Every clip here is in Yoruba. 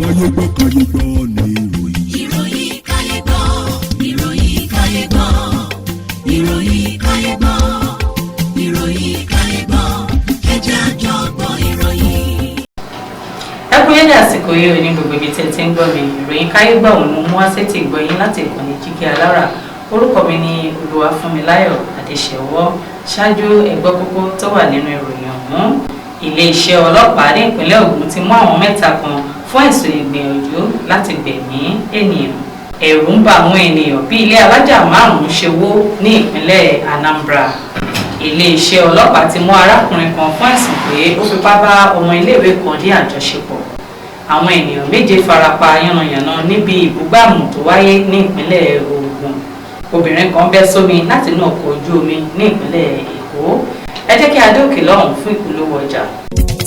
Káyé gbọ́, káyé gbọ́ ní ìròyìn. Ìròyìn káyé gbọ́, ìròyìn káyé gbọ́, ìròyìn káyé gbọ́, ìròyìn káyé gbọ́, ẹ jẹ́ a jọ gbọ́ ìròyìn. Ẹ kú yéde àsìkò yìí ò ní gbogbo ibi tẹ́ ti ń gbọ́ mi. Ìròyìn káyé gbọ́ òun mo mú wá sétí ìgbọ́ yín láti ìkànnì Jígí Alára. Orúkọ mi ni Olúwafúnmiláyọ̀ Adéṣẹwọ́. Ṣáájú, ẹ gbọ́ kókó tó wà nínú ìròyìn ọ̀hún. Iléeṣẹ́ ọlọ́pàá ní ìpínlẹ̀ Ògùn ti mú àwọn mẹ́ta kan fún ẹ̀sùn ìgbìyànjú láti gbẹ̀mí ènìyàn. Ẹ̀rù ń bà àwọn ènìyàn bí ilé alájà márùn-ún ṣe wó ní ìpínlẹ̀ Anambra. Iléeṣẹ́ ọlọ́pàá ti mú arákùnrin kan fún ẹ̀sùn pé ó fipá bá ọmọ iléèwé kan ní àjọṣepọ̀. Àwọn ènìyàn méje farapa yánnayànna níbi ìbúgbàmù tó wáyé ní ìpínlẹ̀ Ògùn. Obìnrin kan bẹ́ sómi láti inú ọkọ̀ ojú omi ní ìpínlẹ̀ Èkó. Ẹ jẹ́ kí a dé òkè lọ́hùn fún ìpolówó ọjà.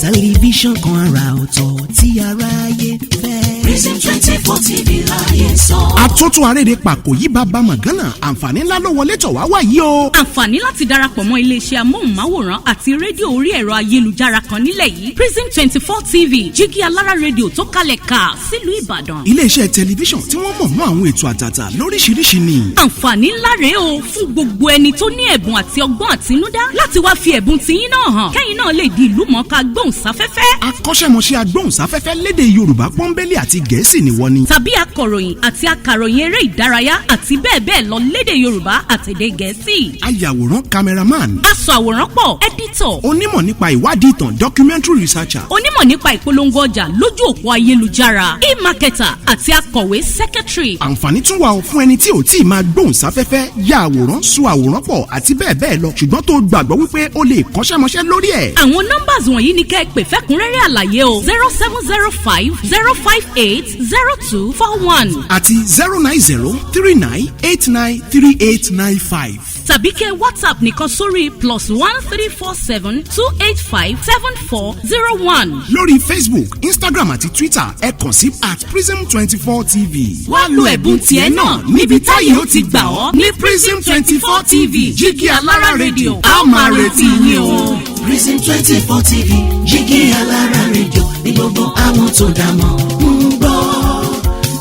Tẹlifíṣàn kan àrà ọ̀tọ̀ tí aráyé fẹ́. Prism 24 TV láyé sọ. Àtúntún arédè pàkó yí bàbá mọ̀gánà, àǹfààní ńlá ló wọlé tọ̀ wá wá yìí o. Àǹfààní láti darapọ̀ mọ́ iléeṣẹ́ amóhùnmáwòrán àti rédíò orí ẹ̀rọ ayélujára kan nílẹ̀ yìí, Prism 24 TV, Jígí Alára Rédíò tó kalẹ̀ ká sílùú Ìbàdàn. Iléeṣẹ́ tẹlifíṣàn tí wọ́n mọ̀ mọ́ àwọn ètò àtàtà lóríṣiríṣi ni. Àǹfààní ńlá rèé o fún gbogbo ẹni tó ní ẹ̀bùn àti ọgbọ́n àtinúdá láti wá fi ẹ̀bùn tiyín náà hàn, kẹ́yìn náà lè di ìlú mọ̀ọ́ká gbóhùnsáfẹ́fẹ́. Akọ́ṣẹ́mọṣẹ́ agbóhùnsáfẹ́fẹ́ lédè Yorùbá pọ́nbélé àti Gẹ̀ẹ́sì ni wọ́n ni. Tàbí akọ̀ròyìn àti akàròyìn eré ìdárayá àti bẹ́ẹ̀ bẹ́ẹ̀ lọ lédè Yorùbá àtèdè Gẹ̀ẹ́sì. Ayàwòrán, cameraman. Aṣọ àwòrán pọ̀, editor. Onímọ̀ nípa ìwádìí ìtàn, documentary researcher. Onímọ̀ nípa ìpolongo ọjà lójú òpó ayélujára, e-marketer, àti akọ̀wé, secretary. Àǹfààní tún wà ó fún ẹni tí ò tí ì máa gbóhùn sáfẹ́fẹ́, ya àwòrán, so àwòrán pọ̀ àti bẹ́ẹ̀ bẹ́ẹ̀ lọ, ṣùgbọ́n tó gbàgbọ́ wípé ó lè kọ́ṣẹ́mọṣẹ́ lórí ẹ̀. Àwọn numbers wọ̀nyí ni kẹ́ ẹ pè fẹ́kúnrẹ́rẹ́ àlàyé o: 07050580241 àti 09039893895. Tàbí kẹ́ WhatsApp nìkan sórí +13472857401. Lórí Facebook, Instagram àti Twitter, ẹ kàn sí @prism24tv. Wá lo ẹ̀bùn tiẹ̀ náà níbi táyé ó ti gbà ọ́ ní Prism 24 TV, Jígí Alára Rédíò. A ó máa retí yín o. Prism 24 TV, Jígí Alára Rédíò ní gbogbo àwọn tó dá mọ̀ ń gbọ́.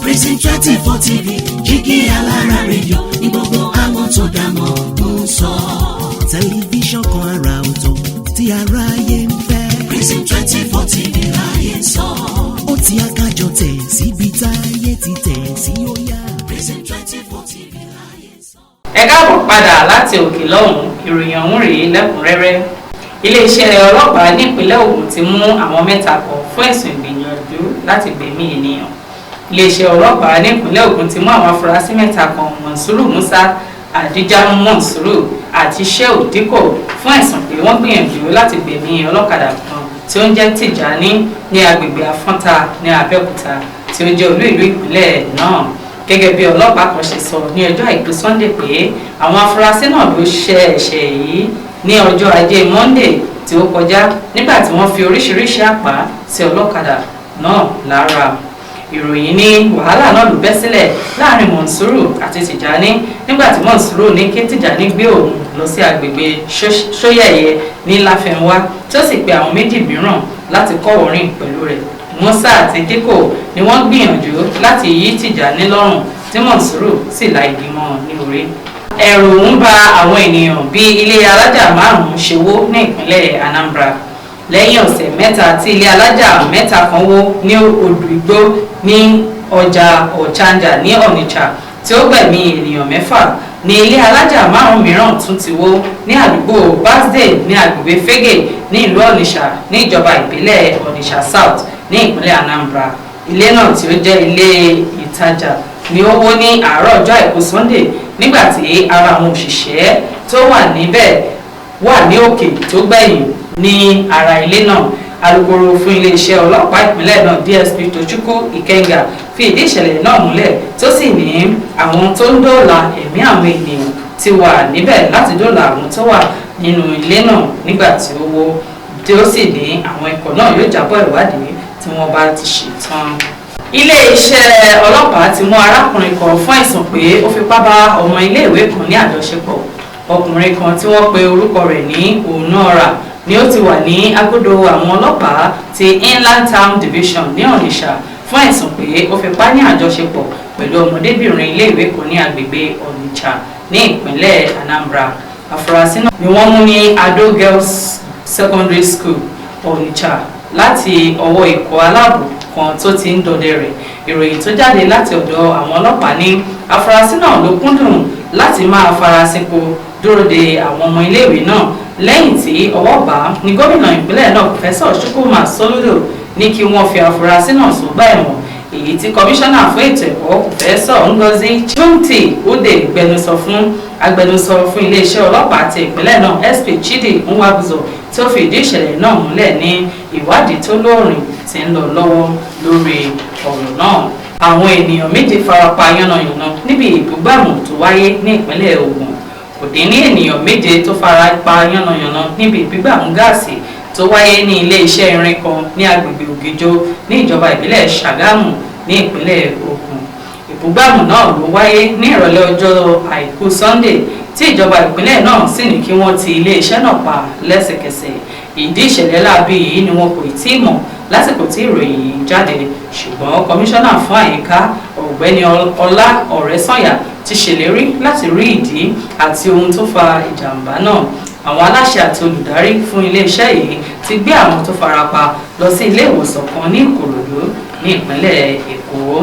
Prism 24 TV, Jígí Alára Rédíò ní gbogbo àwọn tó dá mọ̀ ń sọ. Tẹlifíṣàn kan àrà ọ̀tọ̀ tí aráyé ń fẹ́. Prism 24 TV láyé sọ. Ó ti akájọ tẹ̀ síbi táyé ti tẹ̀ sí, ó yá. Prism 24 TV láyé sọ. Ẹ káàbọ̀ padà láti òkè lọ́hùn. Ìròyìn ọ̀hún rèé lẹ́kùnrẹ́rẹ́. Iléeṣẹ́ ọlọ́pàá nípínlẹ̀ Ògùn ti mú àwọn mẹ́ta kan fún ẹ̀sùn ìgbìyànjú láti gbẹ̀mí ènìyàn. Iléeṣẹ́ ọlọ́pàá nípínlẹ̀ Ògùn ti mú àwọn afurasí mẹ́ta kan, Mọ̀nsúrù Musa, Àdíjà Mọ̀nsúrù àti Sheu Dikko, fún ẹ̀sùn pé wọ́n gbìyànjú láti gbẹ̀mí ọlọ́kadà kan tí ó ń jẹ́ Tìjání ní agbègbè Afọ́ntà ní Abẹ́òkúta, tí ó jẹ́ olú ìlú ìpínlẹ̀ náà. Gẹ́gẹ́ bí ọlọ́pàá kan ṣe sọ ní ọjọ́ àìkú Sunday pé àwọn afurasí náà ló ṣe ẹ̀ṣẹ̀ yìí ní ọjọ́ ajé Monday tí ó kọjá, nígbà tí wọ́n fi oríṣiríṣi àpá sí ọlọ́kadà náà lára. Ìròyìn ní wàhálà náà ló bẹ́ sílẹ̀ láàrin Mọ̀nsúrù àti Tìjání nígbà tí Mọ̀nsúrù ní kí Tìjání gbé òun lọ sí agbègbè Sóyẹ̀yẹ ní Láfẹnwá, tí ó sì pe àwọn méjì mìíràn láti kọ́wọ̀ọ́rìn pẹ̀lú rẹ̀. Musa àti Díkò ni wọ́n gbìyànjú láti yí Tìjání lọ́rùn, tí Mọ̀nsúrù sì la igi mọ́ ní orí. Ẹ̀rù ń ba àwọn ènìyàn bí ilé alájà márùn-ún ṣe wó ní ìpínlẹ̀ Anambra. Lẹ́yìn ọ̀sẹ̀ 3 tí ilé alájà mẹ́ta kan wó ní odò igbó ní ọjà Ọ̀chanja ní Onitsha, tí ó gbẹ̀mí ènìyàn mẹ́fà, ní ilé alájà márùn mìíràn tún ti wó ní àdúgbò Basde ní agbègbè Fege ní ìlú Onitsha, ní ìjọba ìbílẹ̀ Onitsha South ní ìpínlẹ̀ Anambra. Ilé náà tí ó jẹ́ ilé ìtajà ni ó wó ní àárọ̀ ọjọ́ àìkú Sunday, nígbà tí ara àwọn òṣìṣẹ́ tó wà níbẹ̀ wà ní òkè tó gbẹ̀yìn ní ara ilé náà. Alukoro fún iléeṣẹ́ ọlọ́pàá ìpínlẹ̀ náà, DSP Tochukwu Ikenga, fi ìdí ìṣẹ̀lẹ̀ náà múlẹ̀, tó sì ní àwọn tó ń dóòlà ẹ̀mí àwọn ènìyàn ti wà níbẹ̀ láti dóòlà àwọn tó wà nínú ilé náà nígbà tí ó wó, tí ó sì ní àwọn ikọ̀ náà yóò jábọ̀ ìwádìí tí wọ́n bá ti ṣetán. Ilé-iṣẹ́ ọlọ́pàá ti mú arákùnrin kan fún ẹ̀sùn pé ó fipá bá ọmọ iléèwé kan ní àjọṣepọ̀. Ọkùnrin kan tí wọ́n pe orúkọ rẹ̀ ní Onora ni ó ti wà ní agodo àwọn ọlọ́pàá ti Inland Town Division ní Onitsha. Fún ẹ̀sùn pé ó fipá ní àjọṣepọ̀ pẹ̀lú ọmọdébìnrin iléèwé kan ní agbègbè Onitsha ní ìpínlẹ̀ Anambra. Afurasí náà ni wọ́n mú ní Ado Girls Secondary School, Onitsha, láti ọwọ́ ikọ̀ aláàbò kan tó ti ń dọdẹ rẹ̀. Ìròyìn tó jáde láti ọ̀dọ̀ àwọn ọlọ́pàá ní afurasí náà ló kúndùn láti máa farasinko dúró de àwọn ọmọ iléèwé náà. Lẹ́yìn tí ọwọ́ bá a ní gómìnà ìpínlẹ̀ náà, Professor Chukwuma Soludo, ní kí wọ́n fi afurasí náà sọ́gbà ẹ̀wọ̀n, èyí tí kọmíṣánná fún ètò ẹ̀kọ́, Professor Ngozi Chimdi Ude. Gbẹnusọ fún agbẹnusọ fún iléeṣẹ́ ọlọ́pàá ti ìpínlẹ̀ náà, SP Chidi Nwabuzo, tó fi ìdí ìṣẹ̀lẹ̀ náà múlẹ̀, ní ìwádìí tó lóòrìn tí ń lọ lọ́wọ́ lórí ọ̀rọ̀ náà. Àwọn ènìyàn 7 farapa yánnayànna níbi ìbúgbàmù tó wáyé ní ìpínlẹ̀ Ògùn. Kò dín ní ènìyàn 7 tó farapa yánnayànna níbi ìbúgbàmù gáàsì tó wáyé ní ilé iṣẹ́ irin kan ní agbègbè Ògìjò ní ìjọba ìbílẹ̀ Ṣàgámù ní ìpínlẹ̀ Ògùn. Ìbúgbàmù náà ló wáyé ní ìrọ̀lẹ́ ọjọ́ Àìkú Sunday, tí ìjọba ìpínlẹ̀ náà sì ní kí wọ́n ti ilé iṣẹ́ náà pa lẹ́sẹ̀kẹsẹ̀. Ìdí ìṣẹ̀lẹ̀ láabi yìí ni wọn kò tí ì mọ̀ lásìkò tí ìròyìn yìí jáde, ṣùgbọ́n kọmíṣánná fún àyíká, Ọ̀gbẹ́ni Ọlá Ọ̀rẹ́sànyà, ti ṣèlérí láti rí ìdí àti ohun tó fa ìjàmbá náà. Àwọn aláṣẹ àti olùdarí fún iléeṣẹ́ yìí ti gbé àwọn tó farapa lọ sí ilé ìwòsàn kan ní Ìkòròdú ní ìpínlẹ̀ Èkó.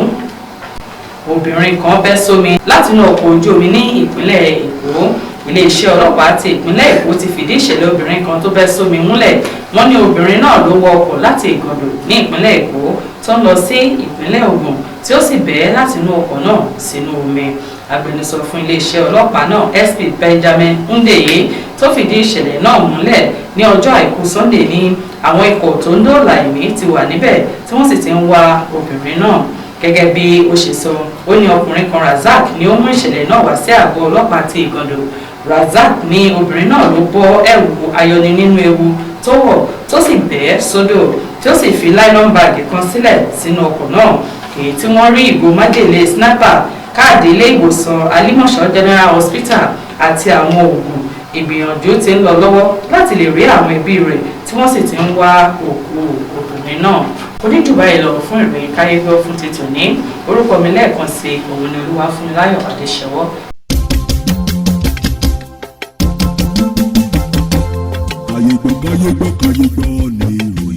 Obìnrin kan bẹ́ sómi látinú ọkọ̀ ojú omi ní ìpínlẹ̀ Èkó. Iléeṣẹ́ ọlọ́pàá ti ìpínlẹ̀ Èkó ti fìdí ìṣẹ̀lẹ̀ obìnrin kan tó bẹ́ sómi múlẹ̀. Wọ́n ní obìnrin náà ló wọ ọkọ̀ láti Ìgàndò ní ìpínlẹ̀ Èkó tó ń lọ sí ìpínlẹ̀ Ògùn, tí ó sì bẹ́ látinú ọkọ̀ náà sínú omi. Agbẹnusọ fún iléeṣẹ́ ọlọ́pàá náà, SP Benjamin Hundeyin, tó fìdí ìṣẹ̀lẹ̀ náà múlẹ̀ ní ọjọ́ Àìkú Sunday, ní àwọn ikọ̀ tó ń dóòlà ẹ̀mí ti wà níbẹ̀, tí wọ́n sì ti ń wá obìnrin náà. Gẹ́gẹ́ bí ó ṣe sọ, ó ní ọkùnrin kan, Razak, ni ó mú ìṣẹ̀lẹ̀ náà wá sí àgọ́ ọlọ́pàá ti Ìgàndò. Razak ní obìnrin náà ló bọ́ ẹ̀wù ayọni nínú ewu tó wọ̀, tó sì bẹ́ sódò, tí ó sì fi nylon bag kan sílẹ̀ sínú ọkọ̀ náà, èyí tí wọ́n rí ìgò májèlé sniper, káàdì ilé ìwòsàn Alimọ̀ṣọ́ General Hospital àti àwọn oògùn. Ìgbìyànjú ti ń lọ lọ́wọ́ láti lè rí àwọn ẹbí rẹ̀, tí wọ́n sì ti ń wá òkú obìnrin náà. Kò ní jù báyìí lọ fún ìròyìn káyé gbọ́ fún ti tòní. Orúkọ mi lẹ́ẹ̀kan sí, òun ni Olúwafúnmiláyọ̀ Adéṣẹwọ́. Káyé gbọ́, káyé gbọ́, káyé gbọ́ ní ìròyìn.